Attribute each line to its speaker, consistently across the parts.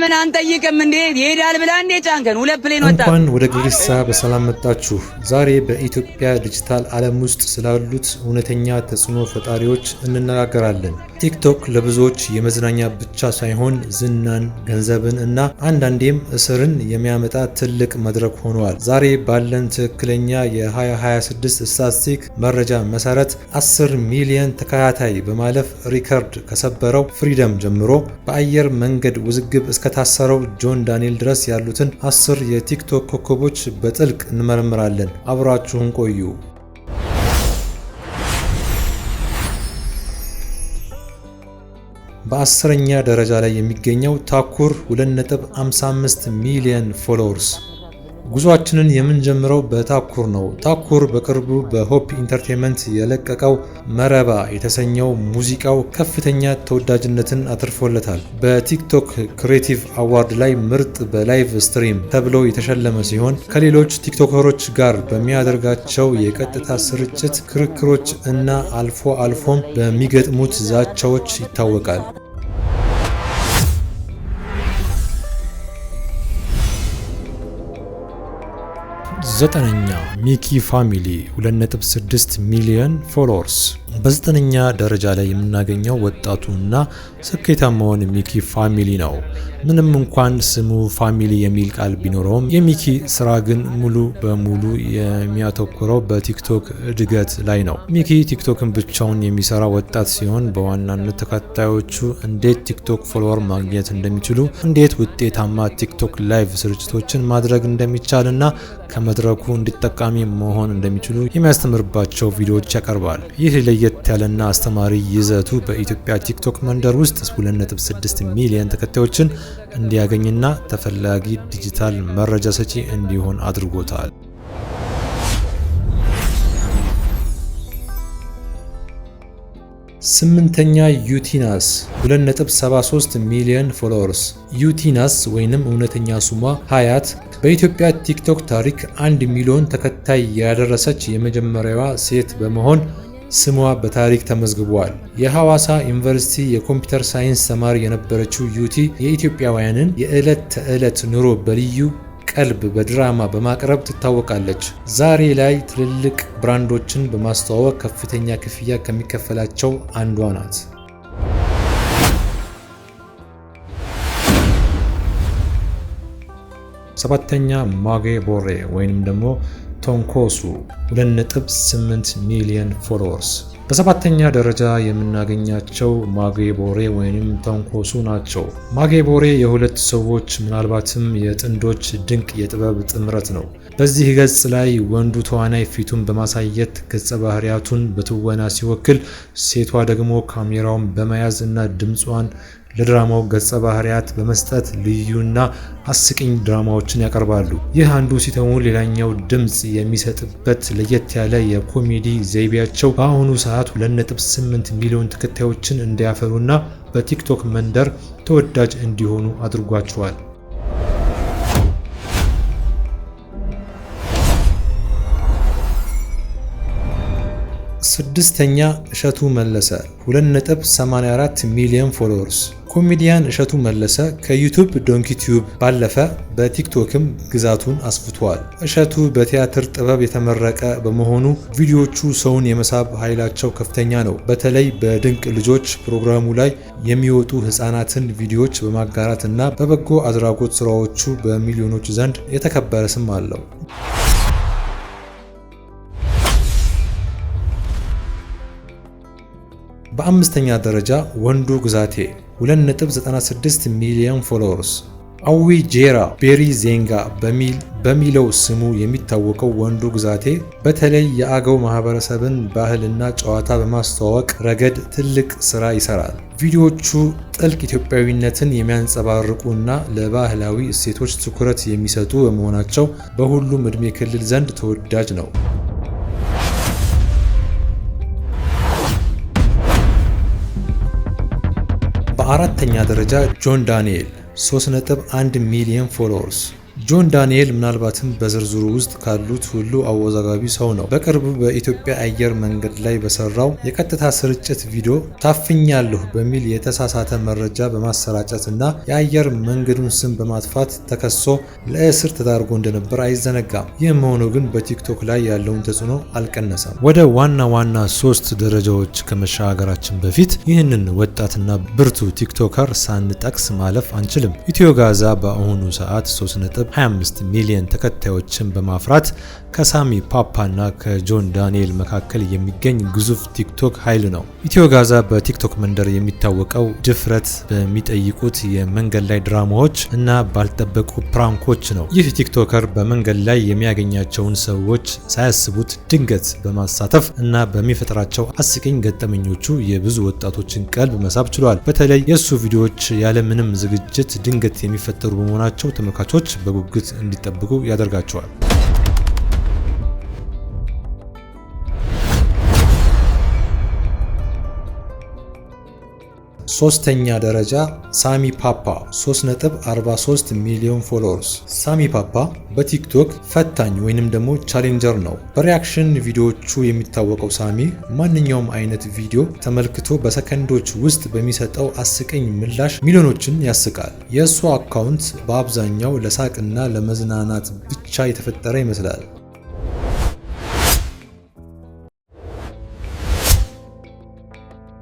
Speaker 1: ለምን አንጠይቅም እንዴ? ይሄዳል ብላ እንዴ ጫንከን? ሁለት plane ወጣ።
Speaker 2: እንኳን ወደ ግሪሳ በሰላም መጣችሁ። ዛሬ በኢትዮጵያ ዲጂታል ዓለም ውስጥ ስላሉት እውነተኛ ተጽዕኖ ፈጣሪዎች እንነጋገራለን። ቲክቶክ ለብዙዎች የመዝናኛ ብቻ ሳይሆን ዝናን፣ ገንዘብን እና አንዳንዴም እስርን የሚያመጣ ትልቅ መድረክ ሆኗል። ዛሬ ባለን ትክክለኛ የ2026 statistic መረጃ መሰረት 10 ሚሊዮን ተከታታይ በማለፍ ሪከርድ ከሰበረው ፍሪደም ጀምሮ በአየር መንገድ ውዝግብ እስከታሰረው ጆን ዳንኤል ድረስ ያሉትን 10 የቲክቶክ ኮከቦች በጥልቅ እንመረምራለን። አብራችሁን ቆዩ። በ10ኛ ደረጃ ላይ የሚገኘው ታኩር 2.55 ሚሊዮን followers። ጉዟችንን የምንጀምረው በታኩር ነው። ታኩር በቅርቡ በሆፕ ኢንተርቴንመንት የለቀቀው መረባ የተሰኘው ሙዚቃው ከፍተኛ ተወዳጅነትን አትርፎለታል። በቲክቶክ Creative Award ላይ ምርጥ በ live stream ተብሎ የተሸለመ ሲሆን፣ ከሌሎች ቲክቶከሮች ጋር በሚያደርጋቸው የቀጥታ ስርጭት ክርክሮች እና አልፎ አልፎም በሚገጥሙት ዛቻዎች ይታወቃል። ዘጠነኛ፣ ሚኪ ፋሚሊ 2.6 ሚሊዮን followers። በዘጠነኛ ደረጃ ላይ የምናገኘው ወጣቱና ስኬታማውን ሚኪ ፋሚሊ ነው። ምንም እንኳን ስሙ ፋሚሊ የሚል ቃል ቢኖረውም፣ የሚኪ ስራ ግን ሙሉ በሙሉ የሚያተኩረው በቲክቶክ እድገት ላይ ነው። ሚኪ ቲክቶክን ብቻውን የሚሰራ ወጣት ሲሆን፣ በዋናነት ተከታዮቹ እንዴት ቲክቶክ follower ማግኘት እንደሚችሉ፣ እንዴት ውጤታማ ቲክቶክ live ስርጭቶችን ማድረግ እንደሚቻል እና ከመድረኩ እንዴት ተጠቃሚ መሆን እንደሚችሉ የሚያስተምርባቸው ቪዲዮዎች ያቀርባል። ይህ ለየት ያለና አስተማሪ ይዘቱ በኢትዮጵያ ቲክቶክ መንደር ውስጥ 2.6 ሚሊዮን ተከታዮችን እንዲያገኝና ተፈላጊ ዲጂታል መረጃ ሰጪ እንዲሆን አድርጎታል። ስምንተኛ፣ ዩቲናስ 2.73 ሚሊዮን followers። ዩቲናስ ወይንም እውነተኛ ስሟ ሀያት በኢትዮጵያ ቲክቶክ ታሪክ 1 ሚሊዮን ተከታይ ያደረሰች የመጀመሪያዋ ሴት በመሆን ስሟ በታሪክ ተመዝግቧል። የሐዋሳ ዩኒቨርሲቲ የኮምፒውተር ሳይንስ ተማሪ የነበረችው ዩቲ የኢትዮጵያውያንን የዕለት ተዕለት ኑሮ በልዩ ቀልብ በድራማ በማቅረብ ትታወቃለች። ዛሬ ላይ ትልልቅ ብራንዶችን በማስተዋወቅ ከፍተኛ ክፍያ ከሚከፈላቸው አንዷ ናት። ሰባተኛ፣ ማጌ ቦሬ ወይንም ደግሞ ቶንኮሱ 2.8 ሚሊዮን followers። በሰባተኛ ደረጃ የምናገኛቸው ማጌ ቦሬ ወይንም ቶንኮሱ ናቸው። ማጌ ቦሬ የሁለት ሰዎች፣ ምናልባትም የጥንዶች ድንቅ የጥበብ ጥምረት ነው። በዚህ ገጽ ላይ ወንዱ ተዋናይ ፊቱን በማሳየት ገጸ ባህሪያቱን በትወና ሲወክል፣ ሴቷ ደግሞ ካሜራውን በመያዝ እና ድምጿን ለድራማው ገጸ ባህሪያት በመስጠት ልዩና አስቂኝ ድራማዎችን ያቀርባሉ። ይህ አንዱ ሲተውን ሌላኛው ድምፅ የሚሰጥበት ለየት ያለ የኮሜዲ ዘይቤያቸው በአሁኑ ሰዓት 2.8 ሚሊዮን ተከታዮችን እንዲያፈሩና በቲክቶክ መንደር ተወዳጅ እንዲሆኑ አድርጓቸዋል። ስድስተኛ፣ እሸቱ መለሰ 2.84 ሚሊዮን followers። ኮሜዲያን እሸቱ መለሰ ከዩቱብ ዶንኪ ቲዩብ ባለፈ በቲክቶክም ግዛቱን አስፍቷል። እሸቱ በቲያትር ጥበብ የተመረቀ በመሆኑ ቪዲዮቹ ሰውን የመሳብ ኃይላቸው ከፍተኛ ነው። በተለይ በድንቅ ልጆች ፕሮግራሙ ላይ የሚወጡ ህጻናትን ቪዲዮዎች በማጋራት እና በበጎ አድራጎት ስራዎቹ በሚሊዮኖች ዘንድ የተከበረ ስም አለው። በአምስተኛ ደረጃ፣ ወንዱ ግዛቴ 2.96 ሚሊዮን followers። አዊ ጄራ ቤሪ ዜንጋ በሚለው ስሙ የሚታወቀው ወንዱ ግዛቴ በተለይ የአገው ማህበረሰብን ባህልና ጨዋታ በማስተዋወቅ ረገድ ትልቅ ስራ ይሰራል። ቪዲዮዎቹ ጥልቅ ኢትዮጵያዊነትን የሚያንጸባርቁ እና ለባህላዊ እሴቶች ትኩረት የሚሰጡ በመሆናቸው በሁሉም ዕድሜ ክልል ዘንድ ተወዳጅ ነው። በአራተኛ ደረጃ፣ ጆን ዳንኤል 3.1 ሚሊዮን followers። ጆን ዳንኤል ምናልባትም በዝርዝሩ ውስጥ ካሉት ሁሉ አወዛጋቢ ሰው ነው። በቅርቡ በኢትዮጵያ አየር መንገድ ላይ በሰራው የቀጥታ ስርጭት ቪዲዮ ታፍኛለሁ በሚል የተሳሳተ መረጃ በማሰራጨት እና የአየር መንገዱን ስም በማጥፋት ተከሶ ለእስር ተዳርጎ እንደነበር አይዘነጋም። ይህም ሆኖ ግን በቲክቶክ ላይ ያለውን ተጽዕኖ አልቀነሰም። ወደ ዋና ዋና ሶስት ደረጃዎች ከመሻገራችን በፊት ይህንን ወጣትና ብርቱ TikToker ሳንጠቅስ ማለፍ አንችልም። ኢትዮ ጋዛ በአሁኑ ሰዓት 3.25 ሚሊዮን ተከታዮችን በማፍራት ከሳሚ ፓፓ እና ከጆን ዳንኤል መካከል የሚገኝ ግዙፍ ቲክቶክ ኃይል ነው። ኢትዮ ጋዛ በቲክቶክ መንደር የሚታወቀው ድፍረት በሚጠይቁት የመንገድ ላይ ድራማዎች እና ባልጠበቁ prank ኦች ነው። ይህ TikToker በመንገድ ላይ የሚያገኛቸውን ሰዎች ሳያስቡት ድንገት በማሳተፍ እና በሚፈጥራቸው አስቂኝ ገጠመኞቹ የብዙ ወጣቶችን ቀልብ መሳብ ችሏል። በተለይ የእሱ ቪዲዮዎች ያለምንም ዝግጅት ድንገት የሚፈጠሩ በመሆናቸው ተመልካቾች በጉጉት እንዲጠብቁ ያደርጋቸዋል። ሶስተኛ ደረጃ ሳሚ ፓፓ፣ 3.43 ሚሊዮን followers። ሳሚ ፓፓ በቲክቶክ ፈታኝ ወይንም ደግሞ challenger ነው። በ reaction ቪዲዮዎቹ የሚታወቀው ሳሚ ማንኛውም አይነት ቪዲዮ ተመልክቶ በሰከንዶች ውስጥ በሚሰጠው አስቂኝ ምላሽ ሚሊዮኖችን ያስቃል። የእሱ account በአብዛኛው ለሳቅና ለመዝናናት ብቻ የተፈጠረ ይመስላል።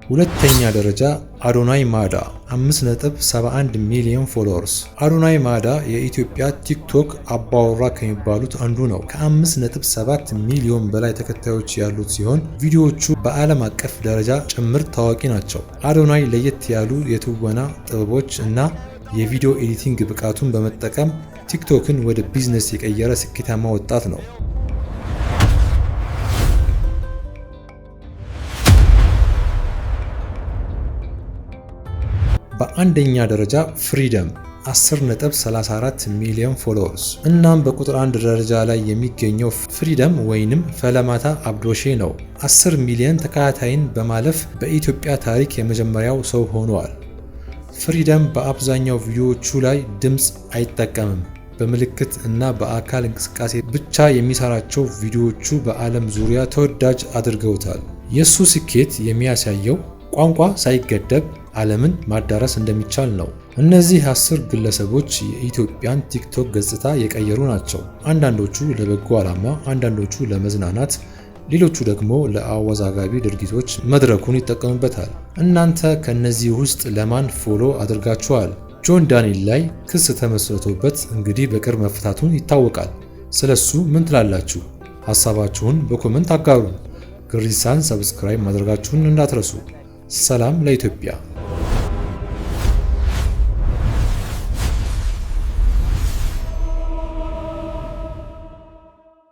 Speaker 2: ሁለተኛ ደረጃ አዶናይ ማዳ፣ 5.71 ሚሊዮን followers። አዶናይ ማዳ የኢትዮጵያ ቲክቶክ አባወራ ከሚባሉት አንዱ ነው። ከ5.7 ሚሊዮን በላይ ተከታዮች ያሉት ሲሆን ቪዲዮዎቹ በዓለም አቀፍ ደረጃ ጭምር ታዋቂ ናቸው። አዶናይ ለየት ያሉ የትወና ጥበቦች እና የቪዲዮ editing ብቃቱን በመጠቀም ቲክቶክን ወደ ቢዝነስ የቀየረ ስኬታማ ወጣት ነው። በአንደኛ ደረጃ ፍሪደም፣ 10.34 ሚሊዮን followers። እናም በቁጥር አንድ ደረጃ ላይ የሚገኘው ፍሪደም ወይንም ፈለማታ አብዶሼ ነው። 10 ሚሊዮን ተከታታይን በማለፍ በኢትዮጵያ ታሪክ የመጀመሪያው ሰው ሆኗል። ፍሪደም በአብዛኛው ቪዲዮዎቹ ላይ ድምፅ አይጠቀምም። በምልክት እና በአካል እንቅስቃሴ ብቻ የሚሰራቸው ቪዲዮዎቹ በዓለም ዙሪያ ተወዳጅ አድርገውታል። የእሱ ስኬት የሚያሳየው ቋንቋ ሳይገደብ ዓለምን ማዳረስ እንደሚቻል ነው። እነዚህ 10 ግለሰቦች የኢትዮጵያን ቲክቶክ ገጽታ የቀየሩ ናቸው። አንዳንዶቹ ለበጎ ዓላማ፣ አንዳንዶቹ ለመዝናናት፣ ሌሎቹ ደግሞ ለአወዛጋቢ ድርጊቶች መድረኩን ይጠቀሙበታል። እናንተ ከእነዚህ ውስጥ ለማን follow አድርጋችኋል? ጆን ዳንኤል ላይ ክስ ተመስርቶበት እንግዲህ በቅርብ መፈታቱን ይታወቃል። ስለሱ ምን ትላላችሁ? ሀሳባችሁን በ comment አጋሩን። ግሪሳን subscribe ማድረጋችሁን እንዳትረሱ። ሰላም ለኢትዮጵያ።